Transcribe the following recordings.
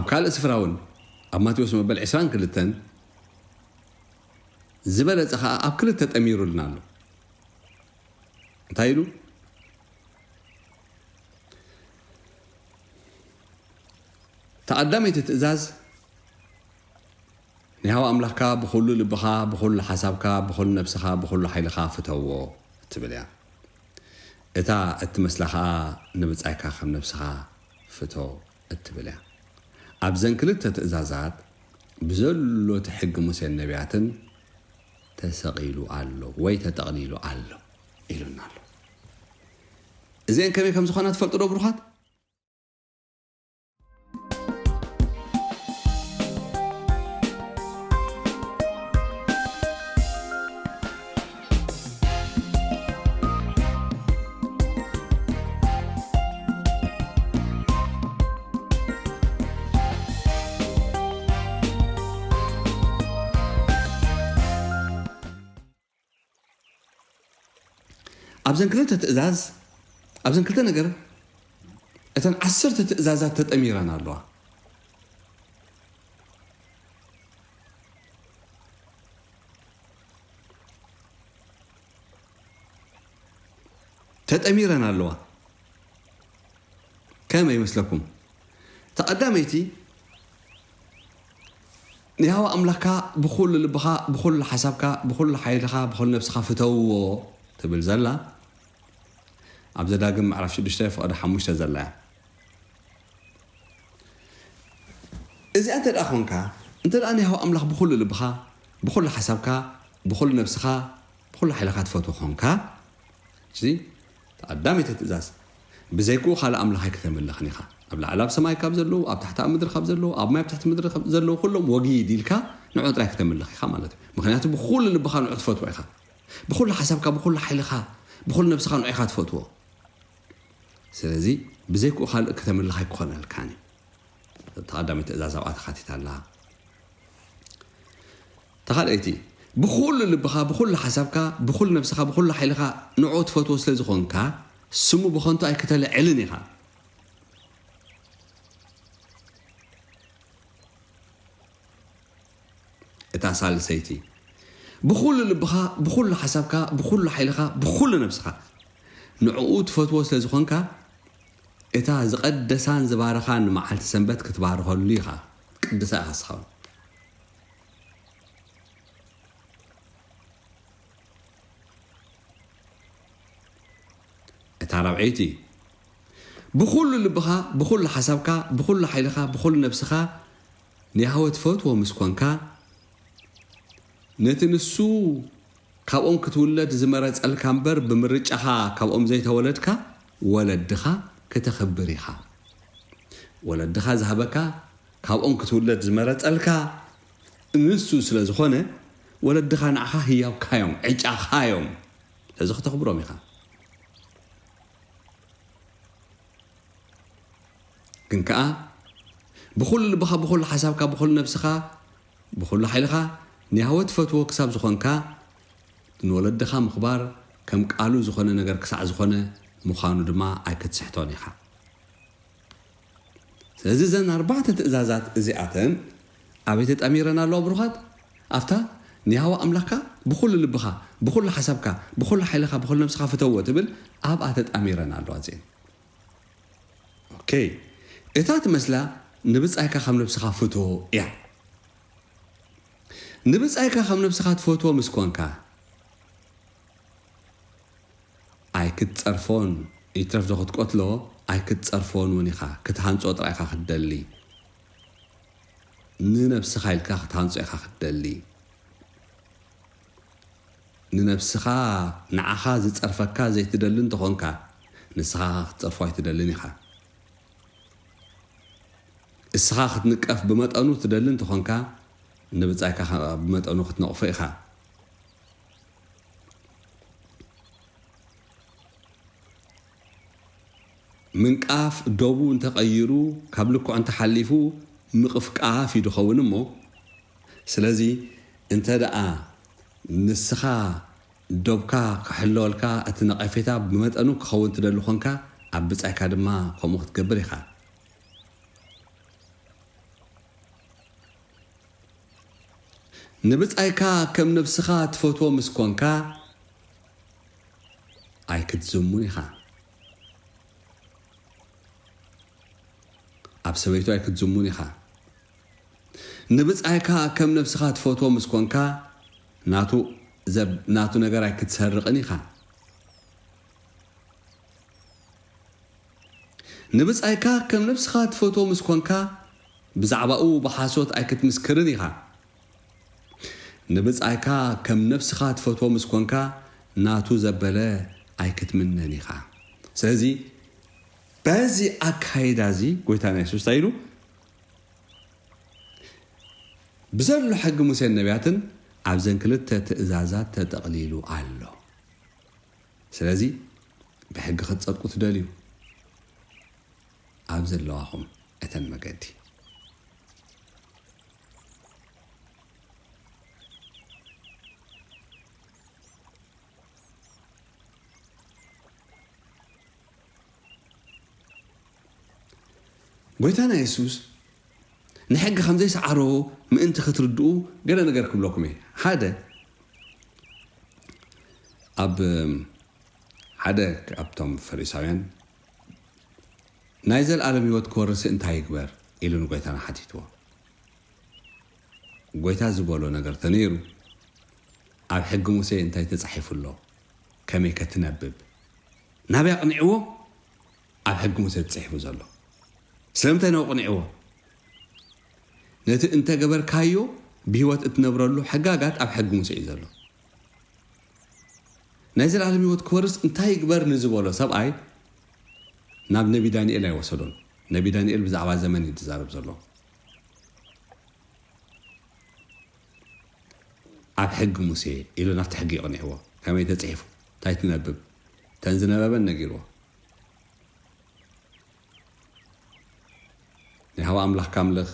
ካልእ ስፍራ እውን ኣብ ማቴዎስ መበል ዕስራን ክልተን ዝበለጸ ኸኣ ኣብ ክልተ ጠሚሩልና ኣሎ። እንታይ ኢሉ? ተቐዳመይቲ ትእዛዝ ንያህዋ ኣምላኽካ ብኹሉ ልብኻ፣ ብኹሉ ሓሳብካ፣ ብኹሉ ነብስኻ፣ ብኹሉ ሓይልኻ ፍተዎ እትብል እያ። እታ እትመስላ ኸኣ ንብጻይካ ከም ነብስኻ ፍቶ እትብል እያ። ኣብዘን ክልተ ትእዛዛት ብዘሎ እቲ ሕጊ ሙሴን ነቢያትን ተሰቒሉ ኣሎ ወይ ተጠቕሊሉ ኣሎ ኢሉና ኣሎ። እዚአን ከመይ ከም ዝኾና ትፈልጡ ዶ ብሩኻት? ኣብዘን ክልተ ትእዛዝ፣ ኣብዘን ክልተ ነገር እተን ዓሰርተ ትእዛዛት ተጠሚረን ኣለዋ። ተጠሚረን ኣለዋ። ከመይ ይመስለኩም? እታ ቀዳመይቲ፣ ንያህዋ ኣምላኽካ ብኹሉ ልብኻ፣ ብኹሉ ሓሳብካ፣ ብኹሉ ሓይልኻ፣ ብኹሉ ነብስኻ ፍተውዎ ትብል ዘላ፣ ኣብ ዘዳግም ምዕራፍ ሽዱሽተ ፍቕዲ ሓሙሽተ ዘላ እያ። እዚኣ እንተ ደኣ ኾንካ፣ እንተ ደኣ ንያህዋ ኣምላኽ ብኹሉ ልብኻ፣ ብኹሉ ሓሳብካ፣ ብኹሉ ነብስኻ፣ ብኹሉ ሓይልኻ ትፈትዎ ኾንካ፣ እዚ ቀዳመይቲ ትእዛዝ፣ ብዘይክኡ ካልእ ኣምላኽ ኣይክተምልኽን ኢኻ። ኣብ ላዕሊ ኣብ ሰማይ ካብ ዘለዉ፣ ኣብ ታሕቲ ኣብ ምድሪ ካብ ዘለዉ፣ ኣብ ማይ ኣብ ትሕቲ ምድሪ ካብ ዘለዉ ኩሎም ወጊድ ኢልካ ንዑ ጥራይ ክተምልኽ ኢኻ ማለት እዩ። ምኽንያቱ ብኹሉ ልብኻ ንዑ ትፈትዎ ኢኻ። ብኹሉ ሓሳብካ፣ ብኹሉ ሓይልኻ፣ ብኹሉ ነብስኻ ንዑ ኢኻ ትፈትዎ። ስለዚ ብዘይክኡ ካልእ ክተምልኽ ኣይክኾነልካን እዩ። እታ ቀዳመይቲ ትእዛዝ ኣብኣ ተኻቲታ ኣላ። እታ ካልኣይቲ፣ ብኹሉ ልብኻ፣ ብኹሉ ሓሳብካ፣ ብኹሉ ነብስኻ፣ ብኹሉ ሓይልኻ ንዑ ትፈትዎ ስለ ዝኾንካ፣ ስሙ ብኸንቱ ኣይክተልዕልን ኢኻ። እታ ሳልሰይቲ፣ ብኹሉ ልብኻ፣ ብኹሉ ሓሳብካ፣ ብኹሉ ሓይልኻ፣ ብኹሉ ነብስኻ ንዕኡ ትፈትዎ ስለ ዝኾንካ፣ እታ ዝቐደሳን ዝባረኻን መዓልቲ ሰንበት ክትባርኸሉ ኢኻ፣ ክትቅድሳ ኢኻ ንስኻ እውን። እታ ራብዐይቲ፣ ብኹሉ ልብኻ፣ ብኹሉ ሓሳብካ፣ ብኹሉ ሓይልኻ፣ ብኹሉ ነብስኻ ንያህወ ትፈትዎ ምስ ኮንካ፣ ነቲ ንሱ ካብኦም ክትውለድ ዝመረጸልካ እምበር፣ ብምርጫኻ ካብኦም ዘይተወለድካ ወለድኻ ክተኽብር ኢኻ። ወለድኻ ዝሃበካ፣ ካብኦም ክትውለድ ዝመረጸልካ ንሱ ስለ ዝኾነ፣ ወለድኻ ንዓኻ ህያብካ እዮም፣ ዕጫኻ እዮም። ስለዚ ክተኽብሮም ኢኻ። ግን ከኣ ብኹሉ ልብኻ፣ ብኹሉ ሓሳብካ፣ ብኹሉ ነብስኻ፣ ብኹሉ ሓይልኻ ንያህወ ትፈትዎ ክሳብ ዝኾንካ፣ ንወለድኻ ምኽባር ከም ቃሉ ዝኾነ ነገር ክሳዕ ዝኾነ ምዃኑ ድማ ኣይክትስሕቶን ኢኻ። ስለዚ እዘን ኣርባዕተ ትእዛዛት እዚኣተን ኣበይ ተጣሚረን ኣለዋ ብሩኻት? ኣብታ ንያህዋ ኣምላኽካ ብኹሉ ልብኻ፣ ብኹሉ ሓሳብካ፣ ብኹሉ ሓይልኻ፣ ብኹሉ ነብስኻ ፍተዎ ትብል ኣብኣ ተጣሚረን ኣለዋ እዚአን። ኦኬ። እታ ትመስላ ንብጻይካ ከም ነብስኻ ፍቶ እያ። ንብጻይካ ከም ነብስኻ ትፈትዎ ምስ ኮንካ፣ ኣይክትጸርፎን፣ ይትረፍ ዶ ክትቀትሎ፣ ኣይክትጸርፎን እውን ኢኻ። ክትሃንጾ ጥራይ ኢኻ ክትደሊ። ንነብስኻ ኢልካ ክትሃንጾ ኢኻ ክትደሊ። ንነብስኻ፣ ንዓኻ ዝጸርፈካ ዘይትደሊ እንተኾንካ፣ ንስኻ ክትጸርፎ ኣይትደልን ኢኻ። እስኻ ክትንቀፍ ብመጠኑ ትደሊ እንተኾንካ፣ ንብጻይካ ኸኣ ብመጠኑ ክትነቕፎ ኢኻ። ምንቃፍ ዶቡ እንተቐይሩ፣ ካብ ልክዑ እንተሓሊፉ፣ ምቕፍቃፍ እዩ ዝኸውን እሞ፣ ስለዚ እንተ ደኣ ንስኻ ዶብካ ክሕለወልካ፣ እቲ ነቐፌታ ብመጠኑ ክኸውን ትደሊ ኾንካ፣ ኣብ ብጻይካ ድማ ከምኡ ክትገብር ኢኻ። ንብጻይካ ከም ነብስኻ ትፈትዎ ምስ ኮንካ ኣይክትዝሙን ኢኻ። ኣብ ሰበይቱ ኣይክትዝሙን ኢኻ። ንብጻይካ ከም ነብስኻ ትፈትዎ ምስ ኮንካ ናቱ ዘብ-፣ ናቱ ነገር ኣይክትሰርቕን ኢኻ። ንብጻይካ ከም ነብስኻ ትፈትዎ ምስ ኮንካ ብዛዕባኡ ብሓሶት ኣይክትምስክርን ኢኻ። ንብጻይካ ከም ነብስኻ ትፈትዎ ምስ ኮንካ ናቱ ዘበለ ኣይክትምነን ኢኻ። ስለዚ በዚ ኣካይዳ እዚ ጎይታና የሱስ እንታይ ኢሉ? ብዘሎ ሕጊ ሙሴን ነቢያትን ኣብዘን ክልተ ትእዛዛት ተጠቕሊሉ ኣሎ። ስለዚ ብሕጊ ክትጸድቁ ትደልዩ፣ ኣብ ዘለዋኹም እተን መገዲ። ጎይታና የሱስ ንሕጊ ከም ዘይሰዓሮ ምእንቲ ክትርድኡ ገለ ነገር ክብለኩም እየ። ሓደ፣ ኣብ ሓደ ካብቶም ፈሪሳውያን ናይ ዘለኣለም ህይወት ክወርስ እንታይ ይግበር ኢሉ ንጎይታና ሓቲትዎ። ጎይታ ዝበሎ ነገር ተነይሩ፣ ኣብ ሕጊ ሙሴ እንታይ ተጻሒፉ ኣሎ? ከመይ ከትነብብ? ናበይ ኣቕኒዕዎ? ኣብ ሕጊ ሙሴ ተጻሒፉ ዘሎ። ስለምንታይ ነው ኣቕኒዕዎ? ነቲ እንተገበርካዮ ብህይወት እትነብረሉ ሕጋጋት ኣብ ሕጊ ሙሴ እዩ ዘሎ። ናይ ዘለኣለም ህይወት ክወርስ እንታይ ይግበር ንዝበሎ ሰብኣይ ናብ ነቢ ዳንኤል ኣይወሰዶን። ነቢ ዳንኤል ብዛዕባ ዘመን እዩ ዝዛረብ ዘሎ። ኣብ ሕጊ ሙሴ ኢሉ ናብቲ ሕጊ የቕኒዕዎ። ከመይ ተጽሒፉ? እንታይ ትነብብ? እተን ዝነበበን ነጊርዎ። ናይ ሃዋ ኣምላኽካ ኣምልኽ፣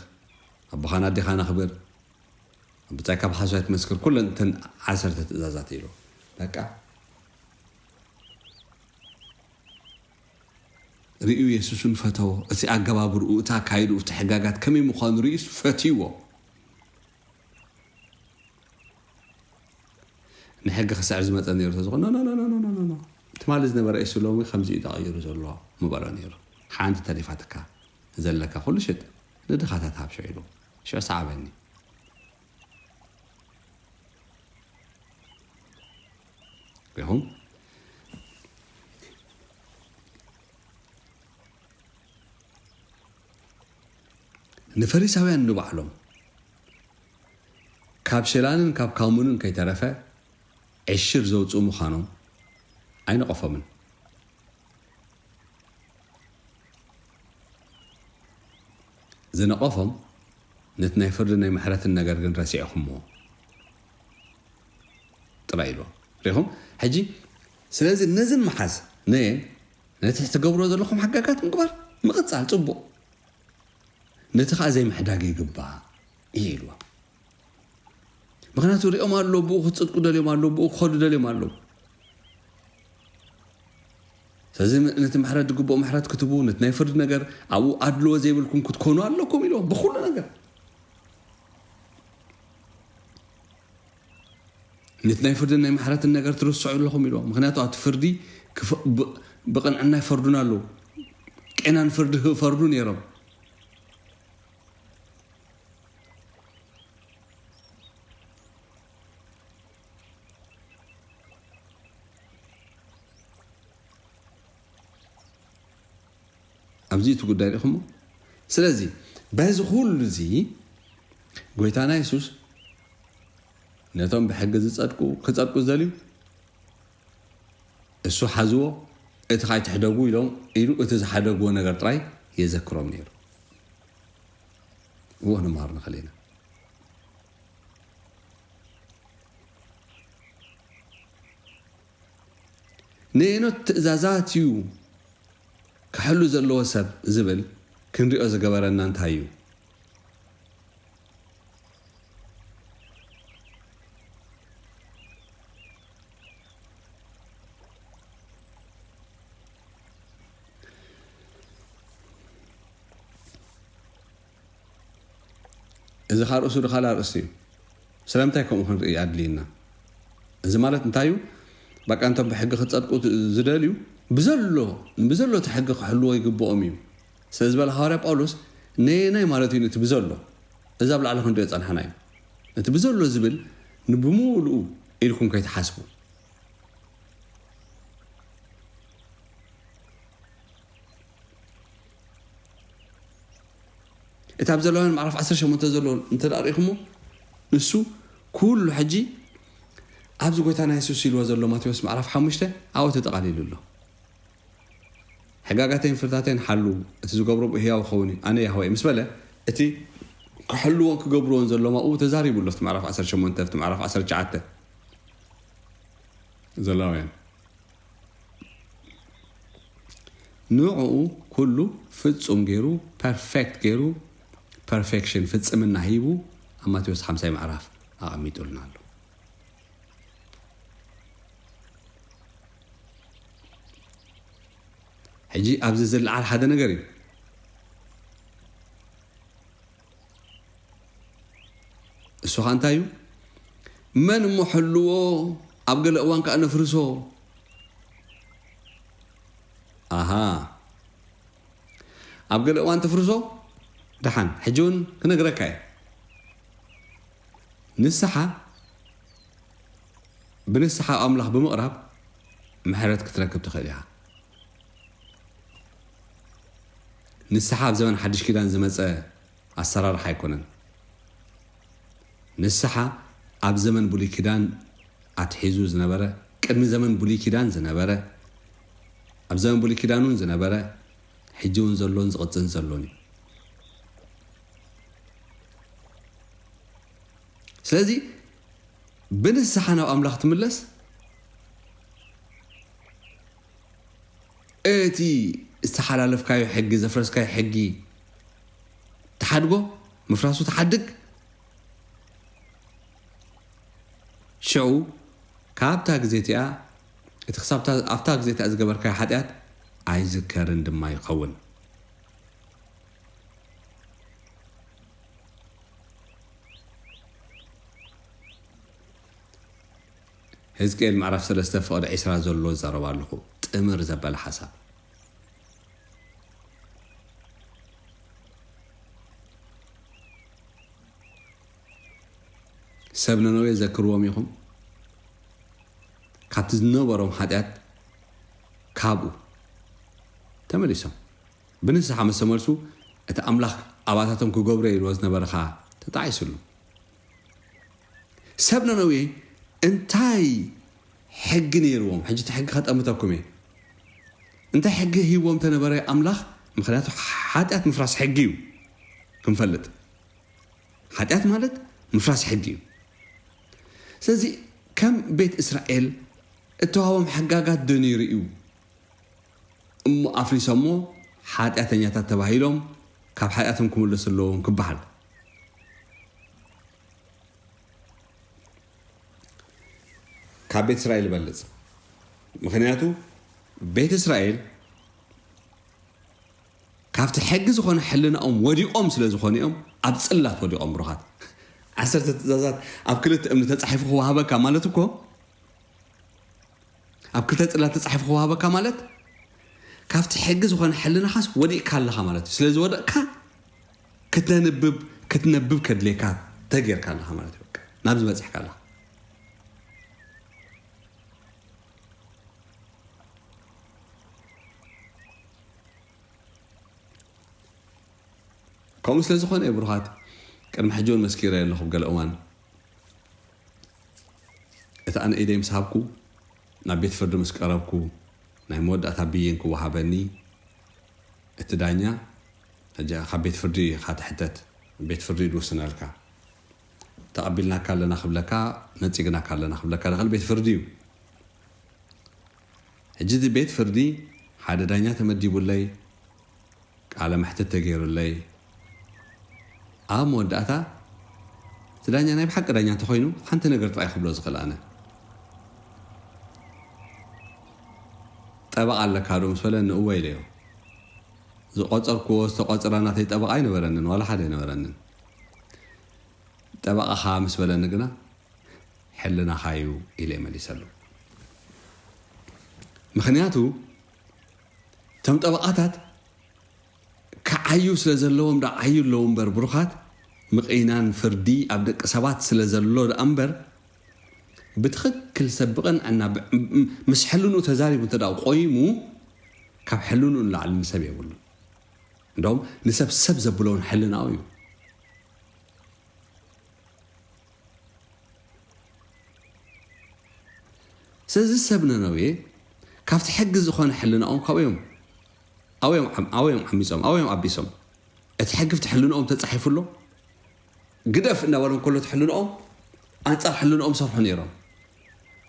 ኣቦኻን ኣዴኻን ኣኽብር፣ ኣብ ብጻይካ ብሓሶት ኣይትመስክር፣ ኩለን እተን ዓሰርተ ትእዛዛት ኢሉ። በቃ። ርእዩ የሱስን ፈተዎ። እቲ ኣገባብርኡ፣ እቲ ኣካይድኡ፣ እቲ ሕጋጋት ከመይ ምዃኑ ርእዩስ ፈትይዎ። ንሕጊ ክስዕር ዝመጸ ነይሩ ተዝኾን፣ "ኖ፣ ኖ፣ ኖ፣ ኖ፣ ኖ፣ ኖ፣ ኖ፣ ኖ። ትማሊ ዝነበረ እሱ ሎሚ ከምዚ እዩ ተቐይሩ ዘሎ" ምበሎ ነይሩ። ሓንቲ ተሪፋትካ ዘለካ ኩሉ ሽጥ ንድኻታት ሃብ ሽዑ ኢሉ። ሽዑ ሰዓበኒ። ሪኹም? ንፈሪሳውያን ንባዕሎም ካብ ሸላንን ካብ ካሙንን ከይተረፈ ዕሽር ዘውፅኡ ምዃኖም ኣይነቐፎምን። ዝነቐፎም ነቲ ናይ ፍርድን ናይ ምሕረትን ነገር ግን ረሲዕኹምዎ ጥራይ ኢልዎም። ሪኹም? ሕጂ ስለዚ ነዝን መሓዝ ነየን ነቲ ትገብሮ ዘለኹም ሕጋጋት ምግባር ምቕጻል ጽቡቕ፣ ነቲ ኸኣ ዘይምሕዳግ ይግባእ እዩ ኢልዎም። ምኽንያቱ ሪኦም ኣለዉ፣ ብኡ ክትጽድቁ ደልዮም ኣለዉ፣ ብኡ ክኸዱ ደልዮም ኣለዉ። ስለዚ ም-፣ ነቲ ምሕረት ዝግብኦ ምሕረት ክትቡ፣ ነቲ ናይ ፍርዲ ነገር ኣብኡ ኣድልዎ ዘይብልኩም ክትኮኑ ኣለኩም ኢልዎም ብኹሉ ነገር። ነቲ ናይ ፍርድን ናይ ምሕረትን ነገር ትርስዑ ኣለኹም ኢልዎም። ምኽንያቱ ኣብቲ ፍርዲ ክፈ-፣ ብ-፣ ብቕንዕና ይፈርዱን ኣለዉ። ቄናን ፍርዲ ይፈርዱ ነይሮም። ኣብዚ እቲ ጉዳይ ርኢኹሞ። ስለዚ በዚ ኩሉ እዚ ጎይታና የሱስ ነቶም ብሕጊ ዝጸድቁ ክጸድቁ ዝደልዩ እሱ ሓዝዎ፣ እቲ ካይትሕደጉ ኢሎም ኢሉ እቲ ዝሓደግዎ ነገር ጥራይ የዘክሮም ነይሩ። እዎ ክንመሃር ንኽእል ኢና። ንየኖት ትእዛዛት እዩ ክሕሉ ዘለዎ ሰብ ዝብል ክንሪኦ ዝገበረና እንታይ እዩ? እዚ ኻርእሱ ድኻል ኣርእስቲ እዩ። ስለምንታይ ከምኡ ክንርኢ ኣድልይና? እዚ ማለት እንታይ እዩ? በቃ እንቶም ብሕጊ ክጸድቁ ዝደልዩ ብዘሎ ብዘሎ እቲ ሕጊ ክሕልዎ ይግብኦም እዩ። ስለ ዝበለ ሃዋርያ ጳውሎስ ነየናይ ማለት እዩ እቲ ብዘሎ? እዚ ኣብ ላዕሊ ክንሪኦ ጸንሓና እዩ። እቲ ብዘሎ ዝብል ንብምሉኡ ኢልኩም ከይትሓስቡ። እቲ ኣብ ዘለዋን ምዕራፍ ዓሰርተ ሸሞንተ ዘሎ እንተ ደኣ ርኢኹሞ፣ ንሱ ኩሉ ሕጂ ኣብዚ ጎይታና የሱስ ኢልዎ ዘሎ ማቴዎስ ምዕራፍ ሓሙሽተ ኣብኡ ተጠቓሊሉ ኣሎ። ሕጋጋተይን ፍርታተይን ሓሉ፣ እቲ ዝገብሮ ብኡ ህያው ክኸውን እዩ፣ ኣነ ያህወ ምስ በለ፣ እቲ ክሕልዎን ክገብርዎን ዘሎም ኣብኡ ተዛሪቡ ኣሎ። ኣብቲ ምዕራፍ ዓሰርተ ሸሞንተ፣ ኣብቲ ምዕራፍ ዓሰርተ ትሽዓተ ዘላውያን። ንዕኡ ኩሉ ፍጹም ገይሩ፣ ፐርፌክት ገይሩ፣ ፐርፌክሽን፣ ፍጽምና ሂቡ ኣብ ማቴዎስ ሓምሳይ ምዕራፍ ኣቐሚጡልና ኣሎ። ሕጂ ኣብዚ ዝለዓል ሓደ ነገር እዩ። እሱ ኸኣ እንታይ እዩ? መን እሞ ሕልዎ፣ ኣብ ገለ እዋን ከኣ ነፍርሶ። ኣሃ፣ ኣብ ገለ እዋን ተፍርሶ። ደሓን፣ ሕጂ እውን ክነግረካ እየ። ንስሓ፣ ብንስሓ ኣብ ኣምላኽ ብምቕራብ ምሕረት ክትረክብ ትኽእል ኢኻ። ንስሓ ኣብ ዘመን ሓድሽ ኪዳን ዝመጸ ኣሰራርሓ ኣይኮነን። ንስሓ ኣብ ዘመን ብሉይ ኪዳን ኣትሒዙ ዝነበረ፣ ቅድሚ ዘመን ብሉይ ኪዳን ዝነበረ፣ ኣብ ዘመን ብሉይ ኪዳን እውን ዝነበረ፣ ሕጂ እውን ዘሎን ዝቕጽልን ዘሎን እዩ። ስለዚ ብንስሓ ናብ ኣምላኽ ትምለስ፣ እቲ ዝተሓላለፍካዮ ሕጊ፣ ዘፍረስካዮ ሕጊ ትሓድጎ፣ ምፍራሱ ትሓድግ። ሽዑ ካብታ ግዜ እቲኣ፣ እቲ ክሳብ ኣብታ ግዜ እቲኣ ዝገበርካዮ ሓጢኣት ኣይዝከርን ድማ ይኸውን። ሕዝቅኤል ምዕራፍ ሰለስተ ፍቕዲ ዒስራ ዘሎ ዝዛረብ ኣለኹ። ጥምር ዘበለ ሓሳብ። ሰብ ነነዌ ዘክርዎም ኢኹም። ካብቲ ዝነበሮም ሓጢኣት ካብኡ ተመሊሶም። ብንስሓ ምስ ተመልሱ፣ እቲ ኣምላኽ ኣባታቶም ክገብሮ ኢልዎ ዝነበረ ኸኣ ተጣዒሱሉ። ሰብ ነነዌ እንታይ ሕጊ ነይርዎም? ሕጂ እቲ ሕጊ ከጠምተኩም እየ። እንታይ ሕጊ ሂብዎም ተነበረ ኣምላኽ? ምኽንያቱ ሓጢኣት ምፍራስ ሕጊ እዩ፣ ክንፈልጥ። ሓጢኣት ማለት ምፍራስ ሕጊ እዩ። ስለዚ ከም ቤት እስራኤል እተዋህቦም ሕጋጋት ዶ ነይሩ እዩ? እሞ ኣፍሪሶሞ ሓጢኣተኛታት ተባሂሎም ካብ ሓጢኣቶም ክምለሱ ኣለዎም ክበሃል። ካብ ቤት እስራኤል ይበልጽ። ምኽንያቱ ቤት እስራኤል ካብቲ ሕጊ ዝኾነ ሕልናኦም ወዲቖም ስለ ዝኾኑ እዮም ኣብ ጽላት ወዲቖም። ብሩኻት፣ ዓሰርተ ትእዛዛት ኣብ ክልተ እምኒ ተጻሒፉ ክወሃበካ ማለት እኮ፣ ኣብ ክልተ ጽላት ተጻሒፉ ክወሃበካ ማለት፣ ካብቲ ሕጊ ዝኾነ ሕልናኻስ ወዲቕካ ኣለኻ ማለት እዩ። ስለ ዝወደቕካ፣ ክተንብብ፣ ክትነብብ ከድልየካ ተጌርካ ኣለኻ ማለት እዩ። በቃ፣ ናብዚ በጺሕካ ኣለኻ። ከምኡ ስለ ዝኾነ እዩ፣ ብሩኻት፣ ቅድሚ ሕጂ እውን መስኪረ ኣለኹ። ገለ እዋን እቲ ኣነ ኢደይ ምስ ሃብኩ፣ ናብ ቤት ፍርዲ ምስ ቀረብኩ፣ ናይ መወዳእታ ብይን ክወሃበኒ፣ እቲ ዳኛ፣ ሕጂ ካብ ቤት ፍርዲ ኢኻ ትሕተት፣ ቤት ፍርዲ ድውስነልካ። ተቐቢልናካ ኣለና ክብለካ፣ ነጺግናካ ኣለና ክብለካ ዝኽእል ቤት ፍርዲ እዩ። ሕጂ እቲ ቤት ፍርዲ ሓደ ዳኛ ተመዲቡለይ፣ ቃለ መሕትት ተገይሩለይ፣ ኣብ መወዳእታ እቲ ዳኛ ናይ ብሓቂ ዳኛ እንተኾይኑ፣ ሓንቲ ነገር ጥራይ ክብሎ ዝኽእል ኣነ፣ "ጠበቓ ኣለካ ዶ?" ምስ በለኒ፣ "እወ" ኢለዮ። ዝቆጸርክዎ፣ ዝተቆጸረ ናተይ ጠበቓ ኣይነበረንን፣ ዋላ ሓደ ኣይነበረንን። ጠበቓኻ ምስ በለኒ ግና፣ ሕልናኻ እዩ ኢለ መሊሰሉ። ምኽንያቱ፣ እቶም ጠበቓታት ክዓዩ ስለ ዘለዎም ደኣ ዓዩ ኣለዉ እምበር፣ ብሩኻት፣ ምቕይናን ፍርዲ ኣብ ደቂ ሰባት ስለ ዘሎ ደኣ እምበር፣ ብትኽክል ሰብ ብቕንዕና ብ-፣ ም-፣ ምስ ሕልንኡ ተዛሪቡ እንተ ደኣ ቆይሙ፣ ካብ ሕልንኡ ንላዕሊ ንሰብ የብሉን። እንደውም ንሰብ ሰብ ዘብለውን ሕልናኡ እዩ። ስለዚ ሰብ ነነዌ ካብቲ ሕጊ ዝኾነ ሕልናኦም ካብኡ እዮም፣ ኣብኡ እዮም ዓም-፣ ኣብኡ እዮም ዓሚጾም፣ ኣብኡ እዮም ኣቢሶም። እቲ ሕጊ ኣብቲ ሕልንኦም ተጻሒፉ ኣሎ። ግደፍ እናበሎም ከሎ እቲ ሕልንኦም ኣንጻር ሕልንኦም ሰርሑ ነይሮም።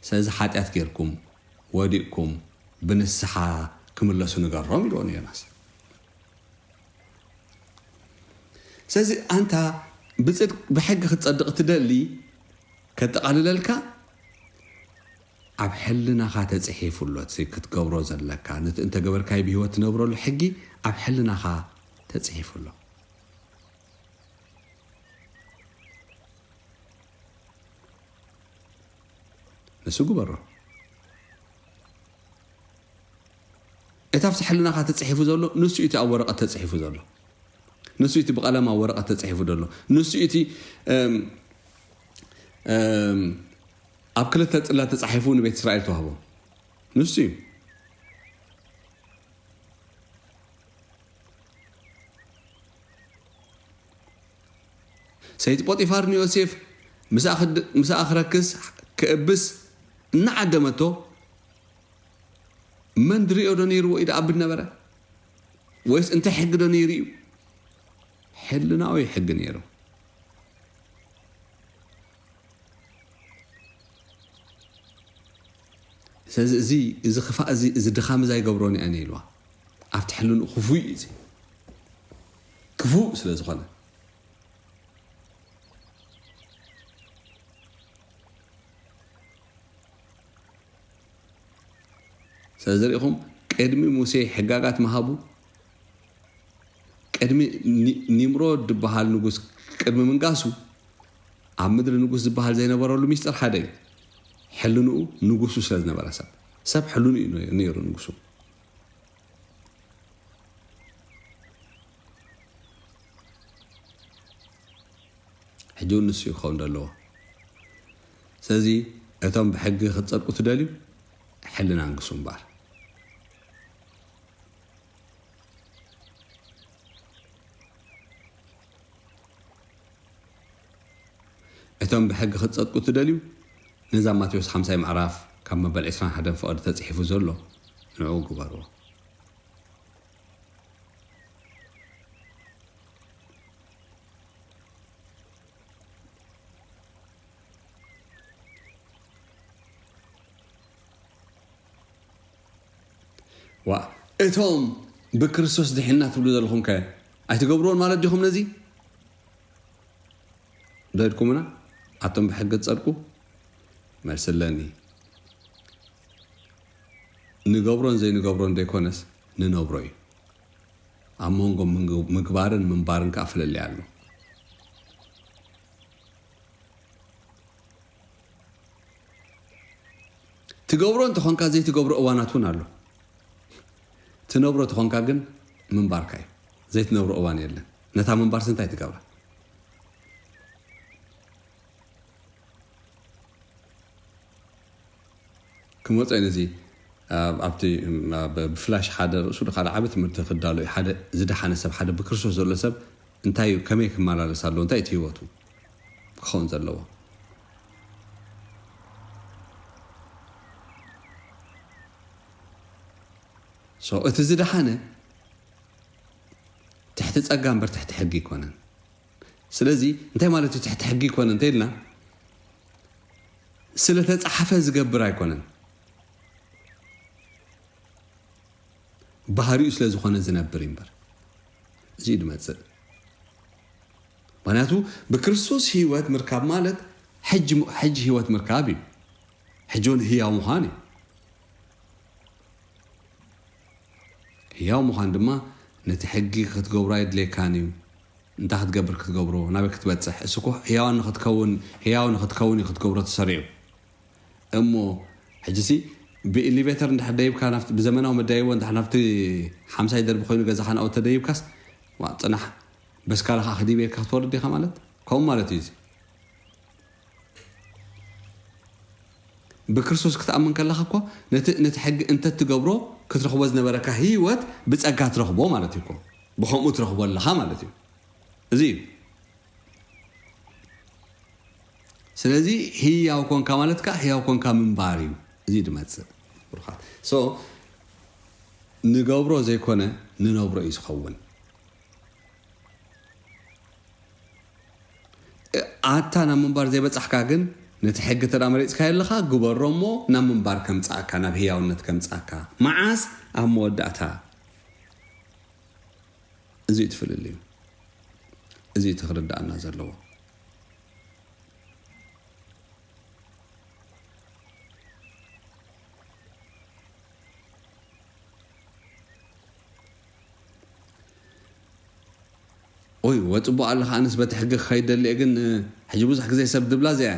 ስለዚ ሓጢኣት ጌርኩም ወዲቕኩም ብንስሓ ክምለሱ ንገሮም ኢልዎ ንዮናስ። ስለዚ ኣንታ ብጽድቅ ብሕጊ ክትጸድቕ ትደሊ፣ ከጠቓልለልካ ኣብ ሕልናኻ ተጽሒፉ ኣሎ። እቲ ክትገብሮ ዘለካ፣ ነቲ እንተገበርካዮ ብህይወት ትነብረሉ ሕጊ ኣብ ሕልናኻ ተጽሒፉ ኣሎ። ንሱ ግበሮ። እቲ ኣብቲ ሕልናኻ ተጽሒፉ ዘሎ፣ ንሱ እቲ ኣብ ወረቐት ተጽሒፉ ዘሎ። ንሱ እቲ ብቐለም ኣብ ወረቐት ተጽሒፉ ዘሎ። ንሱ እቲ፣ እም፣ እም፣ ኣብ ክልተ ጽላት ተጻሒፉ ንቤት እስራኤል ተዋህቦ። ንሱ እዩ። ሰይቲ ጶጢፋር ንዮሴፍ ምስኣ ክድ-፣ ምስኣ ክረክስ፣ ክእብስ እናዓደመቶ፣ መን ድርእዮ ዶ ነይርዎ ኢዳ ኣብድ ነበረ? ወይስ እንታይ ሕጊ ዶ ነይሩ እዩ? ሕልናዊ ሕጊ ነይሩ። ስለዚ እዚ፣ እዚ ክፋእ እዚ፣ እዚ ድኻም እዚ ኣይገብሮን እየ ኣነ ኢልዋ። ኣብቲ ሕልንኡ ክፉእ እዩ እዚ። ክፉእ ስለ ዝኾነ። ስለዚ ርኢኹም፣ ቅድሚ ሙሴ ሕጋጋት ምሃቡ፣ ቅድሚ ኒ-፣ ኒምሮድ ዝበሃል ንጉስ ቅድሚ ምንጋሱ፣ ኣብ ምድሪ ንጉስ ዝበሃል ዘይነበረሉ ሚስጥር ሓደ እዩ። ሕልንኡ ንጉሱ ስለ ዝነበረ ሰብ። ሰብ ሕልኑ እዩ ነይሩ ንጉሱ። ሕጂ እውን ንሱ እዩ ክኸውን ዘለዎ። ስለዚ እቶም ብሕጊ ክትጸድቁ ትደልዩ፣ ሕልና ኣንግሱ እምበኣር። እቶም ብሕጊ ክትጸድቁ ትደልዩ፣ ነዛ ማቴዎስ ሓምሳይ ምዕራፍ ካብ መበል ዕስራን ሓደን ፍቕዲ ተጻሒፉ ዘሎ ንዕኡ ግበርዎ። ዋ፣ እቶም ብክርስቶስ ድሒንና ትብሉ ዘለኹም ከ ኣይትገብርዎን ማለት ዲኹም ነዚ? ዶ ኢልኩምና? ኣቶም ብሕጊ ትጸድቁ? መልሲ ኣለኒ። ንገብሮን ዘይንገብሮን ዘይኮነስ፣ ንነብሮ እዩ። ኣብ መንጎ ምግ-፣ ምግባርን ምንባርን ከኣ ፍልልይ ኣሎ። ትገብሮ እንተኾንካ ዘይትገብሮ እዋናት እውን ኣሎ። ትነብሮ ተኾንካ ግን ምንባርካ እዩ። ዘይትነብሮ እዋን የለን። ነታ ምንባርሲ እንታይ ትገብራ? ክመጾ እዩ ነዚ፣ ኣብ-፣ ኣብቲ፣ ኣብ-፣ ብፍላሽ ሓደ ርእሱ ድኻ ዓቢ ትምህርቲ ክዳሎ እዩ። ሓደ ዝደሓነ ሰብ፣ ሓደ ብክርስቶስ ዘሎ ሰብ እንታይ እዩ፣ ከመይ ክመላለስ ኣለዎ፣ እንታይ እቲ ህይወቱ ክኸውን ዘለዎ? So፣ እቲ ዝደሓነ ትሕቲ ጸጋ እምበር ትሕቲ ሕጊ ኣይኮነን። ስለዚ እንታይ ማለት እዩ ትሕቲ ሕጊ ኣይኮነን እንተ ኢልና፣ ስለ ተጻሓፈ ዝገብር ኣይኮነን፣ ባህሪኡ ስለ ዝኾነ ዝነብር እዩ እምበር። እዚ እዩ ዝመጽእ። ምኽንያቱ ብክርስቶስ ህይወት ምርካብ ማለት ሕጂ፣ ሕጂ ህይወት ምርካብ እዩ። ሕጂ እውን ህያው ምዃን እዩ። ህያው ምዃን ድማ ነቲ ሕጊ ክትገብሮ ኣይድልየካን እዩ። እንታይ ክትገብር ክትገብሮ ናበይ ክትበፅሕ እሱ እኮ ህያዋን ንክትከውን ህያው ንክትከውን እዩ ክትገብሮ ተሰሪዑ። እሞ ሕጂ ሲ ብኤሊቬተር እንድሕር ደይብካ ናብቲ ብዘመናዊ መዳይቦ እንድሕር ናብቲ ሓምሳይ ደርቢ ኮይኑ ገዛኻ ናብኡ ተደይብካስ ዋ ፅናሕ በስካላ ከዓ ክዲበካ ክትወርድ ኢኻ ማለት ከምኡ ማለት እዩ። ብክርስቶስ ክትኣምን ከለኻ እኮ ነቲ ነቲ ሕጊ እንተትገብሮ ክትረኽቦ ዝነበረካ ህይወት ብጸጋ ትረኽቦ ማለት እዩ እኮ። ብኸምኡ ትረኽቦ ኣለኻ ማለት እዩ። እዚ እዩ። ስለዚ ህያው ኮንካ ማለት ከዓ ህያው ኮንካ ምንባር እዩ። እዚ ድመጽእ ብሩኻት። So ንገብሮ ዘይኮነ ንነብሮ እዩ ዝኸውን። ኣታ ናብ ምንባር ዘይበጻሕካ ግን ነቲ ሕጊ ተዳ መሪጽካ ኣለኻ ግበሮ እሞ ናብ ምንባር ከምጻእካ ናብ ህያውነት ከምጻእካ መዓስ ኣብ መወዳእታ። እዚ እዩ ትፍልልዩ። እዚ እዩ ትክርዳእና ዘለዎ። ኦይ ወፅቡቅ ኣለካ ኣነስ በቲ ሕጊ ክኸይድ ደሊየ ግን ሕጂ ብዙሕ ግዜ ሰብ ድብላ እዚኣ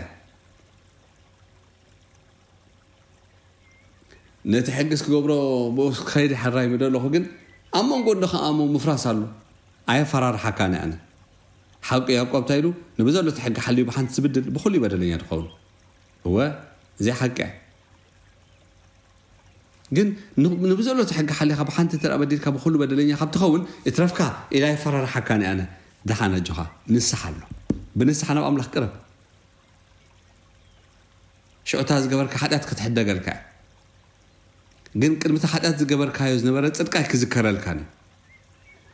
ነቲ ሕግስ ክገብሮ ብኡስ ክኸይድ ይሓራይ ምደለኹ ግን ኣብ መንጎ እንዶ ከኣሞ ምፍራስ ኣሎ። ኣየፈራርሓካን እየ ኣነ። ሓቂ ያዕቆብ እንታይ ኢሉ? ንብዘሎ እቲ ሕጊ ሓልዩ ብሓንቲ ዝብድል ብኹሉ እዩ በደለኛ ዝኸውን። እወ፣ እዚ ሓቂ እያ። ግን ን- ንብዘሎ እቲ ሕጊ ሓሊኻ ብሓንቲ እንተ በዲልካ ብኹሉ በደለኛ ካብ ትኸውን እትረፍካ ኢላ የፈራርሓካን እየ ኣነ። ደሓን ኣጆኻ ንስሓ ኣሎ። ብንስሓ ናብ ኣምላኽ ቅረብ። ሽዑ እታ ዝገበርካ ሓጢኣት ክትሕደገልካ እያ። ግን ቅድሚ እቲ ሓጢኣት ዝገበርካዮ ዝነበረ ጽድቂ ኣይክዝከረልካን እዩ።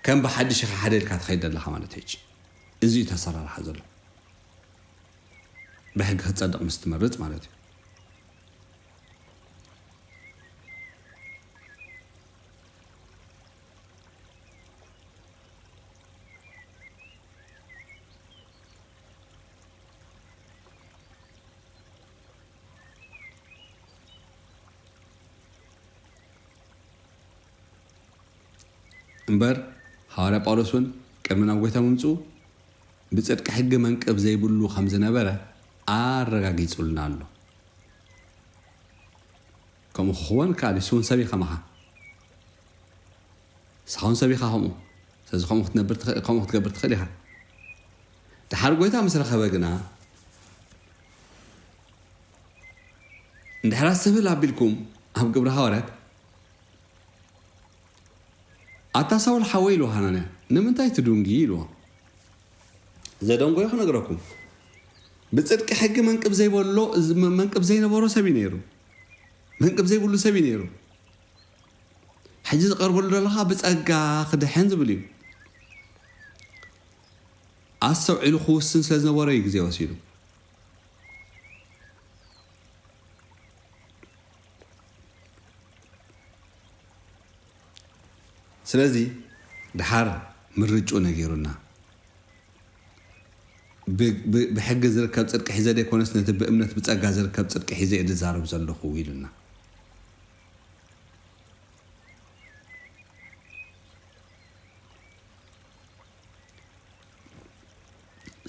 ከም ብሓድሽ ኢኻ ሓደ ኢልካ ትኸይድ ዘለኻ ማለት እዩ። እዚ እዩ ተሰራርሓ ዘሎ። ብሕጊ ክትጸድቕ ምስ ትመርጽ ማለት እዩ። እምበር ሃዋርያ ጳውሎስ እውን ቅድሚ ናብ ጎይታ ምምፅኡ ብፅድቂ ሕጊ መንቅብ ዘይብሉ ከም ዝነበረ ኣረጋጊፁልና ኣሎ። ከምኡ ክኽወን ከኣል ንሱ እውን ሰብ እዩ ከማኻ። ንስኻ እውን ሰብ ኢኻ ከምኡ። ስለዚ ከምኡ ክትነብር ትኽእል- ከምኡ ክትገብር ትኽእል ኢኻ። ድሓር ጎይታ ምስ ረኸበ ግና እንድሕር ኣስተብህል ኣቢልኩም ኣብ ግብሪ ሃዋርያት ኣታ ሳውል ሓወይ ኢልዎ ሃናንያ ንምንታይ ትዱንጊ ኢልዎ። ዘደንጎዮ ክነግረኩም ብፅድቂ ሕጊ መንቅብ ዘይበሎ መንቅብ ዘይነበሮ ሰብ እዩ ነይሩ። መንቅብ ዘይብሉ ሰብ እዩ ነይሩ። ሕጂ ዝቐርበሉ ዘለኻ ብፀጋ ክድሕን ዝብል እዩ። ኣስተውዒሉ ክውስን ስለ ዝነበሮ እዩ ግዜ ወሲዱ። ስለዚ ድሓር ምርጭኡ ነጊሩና ብሕጊ ዝርከብ ፅድቂ ሒዘ ዘይኮነስ ነቲ ብእምነት ብፀጋ ዝርከብ ፅድቂ ሒዘ እየ ዝዛረብ ዘለኹ ኢሉና።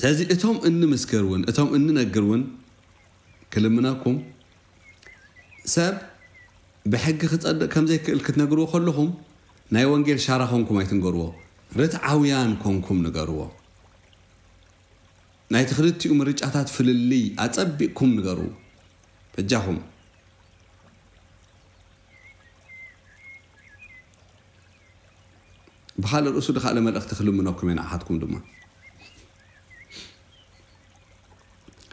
ስለዚ እቶም እንምስክር እውን እቶም እንነግር እውን ክልምነኩም ሰብ ብሕጊ ክጸድቕ ከም ዘይክእል ክትነግርዎ ከለኹም ናይ ወንጌል ሻራ ኮንኩም ኣይትንገርዎ። ርትዓውያን ኮንኩም ንገርዎ። ናይቲ ክልቲኡ ምርጫታት ፍልልይ ኣጸቢቕኩም ንገሩ በጃኹም። ብኻልእ ርእሱ ድኻልእ መልእኽቲ ክልምነኩም እየ ንዓኻትኩም ድማ።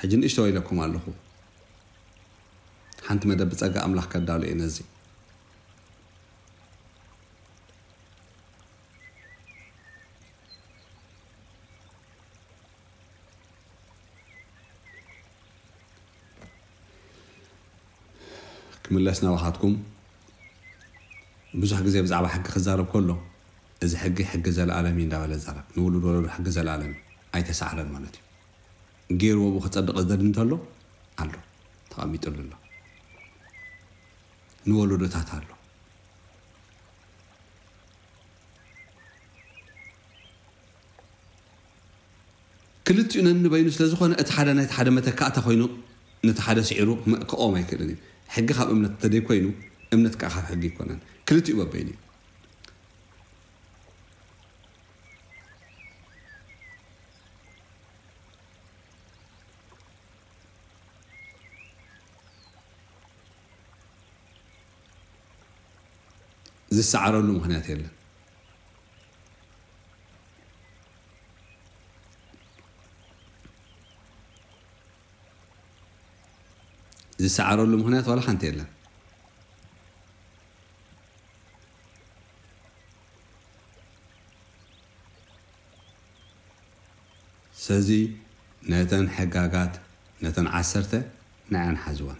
ሕጂ ንእሽቶ ኢለኩም ኣለኹ። ሓንቲ መደብ ብጸጋ ኣምላኽ ከዳሉ እየ ነዚ። ክምለስ ናባኻትኩም። ብዙሕ ግዜ ብዛዕባ ሕጊ ክዛረብ ከሎ፣ "እዚ ሕጊ ሕጊ ዘለኣለም እዩ" እንዳበለ ዛረብ። ንውሉድ ወለዶ ሕጊ ዘለኣለም እዩ። ኣይተሳዕረን ማለት እዩ። ገይርዎ ብኡ ክጸድቕ ዝደሊ እንተሎ፣ ኣሎ። ተቐሚጡሉ ኣሎ። ንወለዶታት ኣሎ። ክልቲኡ ነንበይኑ ስለ ዝኾነ፣ እቲ ሓደ ናይቲ ሓደ መተካእታ ኮይኑ፣ ነቲ ሓደ ስዒሩ ክቆም ኣይክእልን እዩ። ሕጊ ካብ እምነት እንተደይ ኮይኑ፣ እምነት ከዓ ካብ ሕጊ ኣይኮነን። ክልቲኡ በበይኑ እዩ። ዝሰዓረሉ ምኽንያት የለን። ዝሰዓረሉ ምኽንያት ዋላ ሓንቲ የለን። ስለዚ ነተን ሕጋጋት፣ ነተን ዓሰርተ ንዐን ሓዝወን።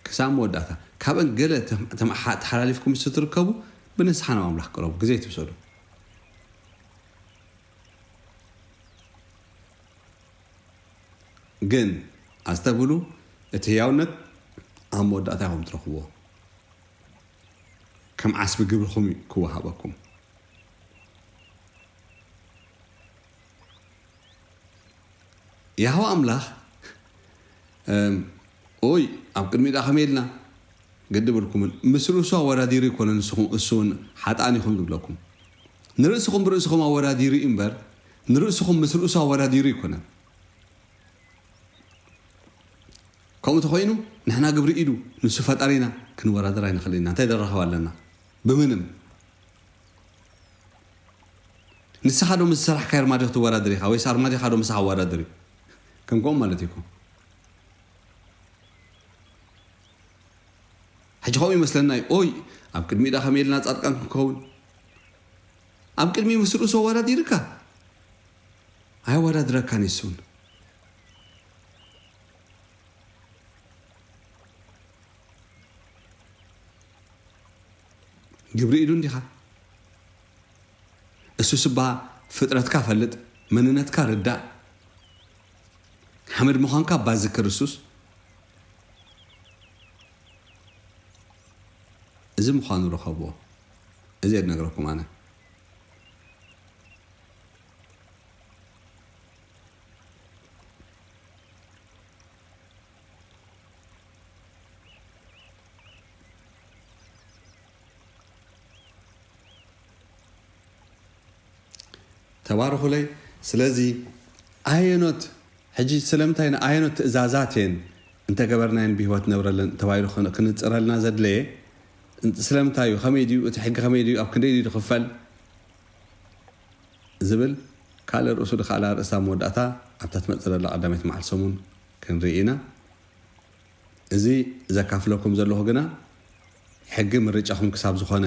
ክሳብ መወዳእታ ካብን ገለ ተም-፣ ተም-፣ ሓ-፣ ተሓላሊፍኩም ምስ ትርከቡ ብንስሓ ናብ ኣምላኽ ቅረቡ፣ ግዜ ትውሰዱ። ግን ኣስተብህሉ፣ እቲ ህያውነት ኣብ መወዳእታ ኢኹም ትረኽብዎ። ከም ዓስቢ ግብርኹም እዩ ክወሃበኩም። ያህዋ ኣምላኽ፣ እም፣ ኦይ፣ ኣብ ቅድሚ ደኣ ከመይ ኢልና ግዲ ብልኩምን፣ ምስ ርእሱ ኣወዳዲሩ ይኮነ ንስኹም፣ እሱ እውን ሓጥኣን ኢኹም ዝብለኩም። ንርእስኹም ብርእስኹም ኣወዳዲሩ እዩ እምበር፣ ንርእስኹም ምስ ርእሱ ኣወዳዲሩ ይኮነን። ከምኡ ተኾይኑ፣ ንሕና ግብሪ ኢዱ፣ ንሱ ፈጣሪና፣ ክንወዳደር ኣይንኽእል ኢና። እንታይ ደራኸብ ኣለና? ብምንም። ንስኻ ዶ ምስ ዝሰራሕካዮ ኣርማድዮ ክትወዳደር ኢኻ? ወይስ ኣርማድዮኻ ዶ ምሳኻ ኣወዳደር እዩ? ከም ከምኡ ማለት እዩ እኮ። ሕጂ ከምኡ ይመስለና እዩ። ኦይ፣ ኣብ ቅድሚኡ ደኣ ከመይ ኢልና ጻድቃን ክንከውን? ኣብ ቅድሚኡ ምስ ርእሱ ኣወዳዲርካ? ኣየወዳድረካን እዩ እሱን። ግብሪ ኢዱ እንዲኻ። እሱስ እባ ፍጥረትካ ፈልጥ፣ መንነትካ ርዳእ፣ ሓመድ ምዃንካ እባ ዝክር እሱስ። እዚ ምዃኑ ርኸብዎ። እዚ እየ ዝነግረኩም ኣነ። ተባረኹለይ። ስለዚ ኣየኖት፣ ሕጂ ስለምንታይ ን-፣ ኣየኖት ትእዛዛት እየን እንተገበርናየን ብህይወት ነብረለን ተባሂሉ ክን-፣ ክንጽረልና ዘድለየ? ስለምንታይ እዩ? ከመይ ድዩ? እቲ ሕጊ ከመይ ድዩ? ኣብ ክንደይ ድዩ ዝኽፈል? ዝብል ካልእ ርእሱ ድኻላ ርእሳ መወዳእታ ኣብታ ትመጽእ ዘላ ቀዳመይቲ መዓልቲ ሰሙን ክንርኢ ኢና። እዚ ዘካፍለኩም ዘለኹ ግና ሕጊ ምርጫኹም ክሳብ ዝኾነ፣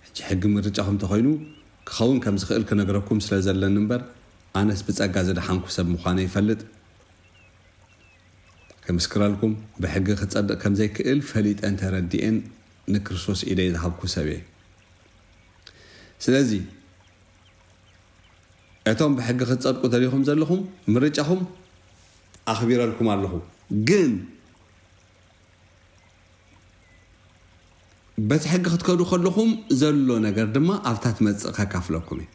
ሕጂ ሕጊ ምርጫኹም ተኾይኑ ክኸውን ከም ዝኽእል ክነግረኩም ስለ ዘለኒ እምበር፣ ኣነስ ብጸጋ ዝደሓንኩ ሰብ ምዃነ ይፈልጥ። ክምስክረልኩም፣ ብሕጊ ክጸድቕ ከም ዘይክእል ፈሊጠን ተረዲኤን ንክርስቶስ ኢደይ ዝሃብኩ ሰብ እየ። ስለዚ፣ እቶም ብሕጊ ክትጸድቁ ደሊኹም ዘለኹም፣ ምርጫኹም ኣኽቢረልኩም ኣለኹ። ግን በቲ ሕጊ ክትከዱ ከለኹም ዘሎ ነገር ድማ ኣብታ ትመጽእ ከካፍለኩም እየ።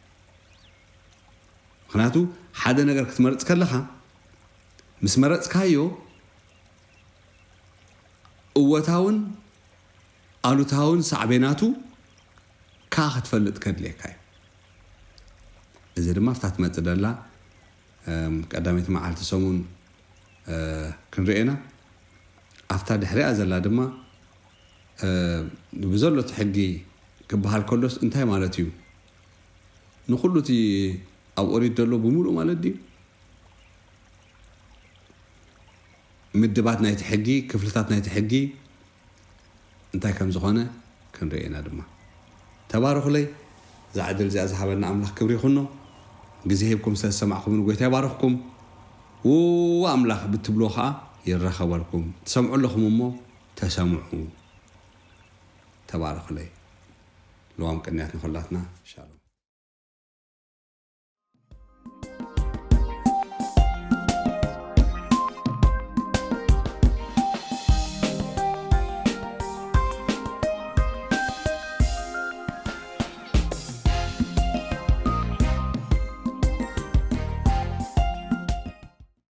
ምኽንያቱ፣ ሓደ ነገር ክትመርጽ ከለኻ፣ ምስ መረጽካዮ፣ እወታውን ኣሉታውን ሳዕቤናቱ ከኣ ክትፈልጥ ከድልየካ እዩ። እዚ ድማ ኣብታ ትመጽእ ደላ፣ እም፣ ቀዳመይቲ መዓልቲ ሰሙን፣ እ፣ ክንርእየና። ኣብታ ድሕሪኣ ዘላ ድማ፣ እ፣ ብዘሎ እቲ ሕጊ ክበሃል ከሎስ እንታይ ማለት እዩ? ንኹሉ እቲ ኣብ ኦሪት ዘሎ ብምሉእ ማለት ድዩ? ምድባት ናይቲ ሕጊ፣ ክፍልታት ናይቲ ሕጊ እንታይ ከም ዝኾነ ክንርኢ ኢና ድማ። ተባረኹለይ። እዛ ዕድል እዚኣ ዝሃበና ኣምላኽ ክብሪ ይኹኖ። ግዜ ሂብኩም ስለ ዝሰማዕኹምኒ ጎይታ ይባርኽኩም። ውዋ ኣምላኽ ብትብልዎ ኸኣ ይራኸበልኩም። ትሰምዑ ኣለኹም እሞ ተሰምዑ። ተባረኹለይ። ልዋም ቅንያት ንኹላትና። ሻሎም።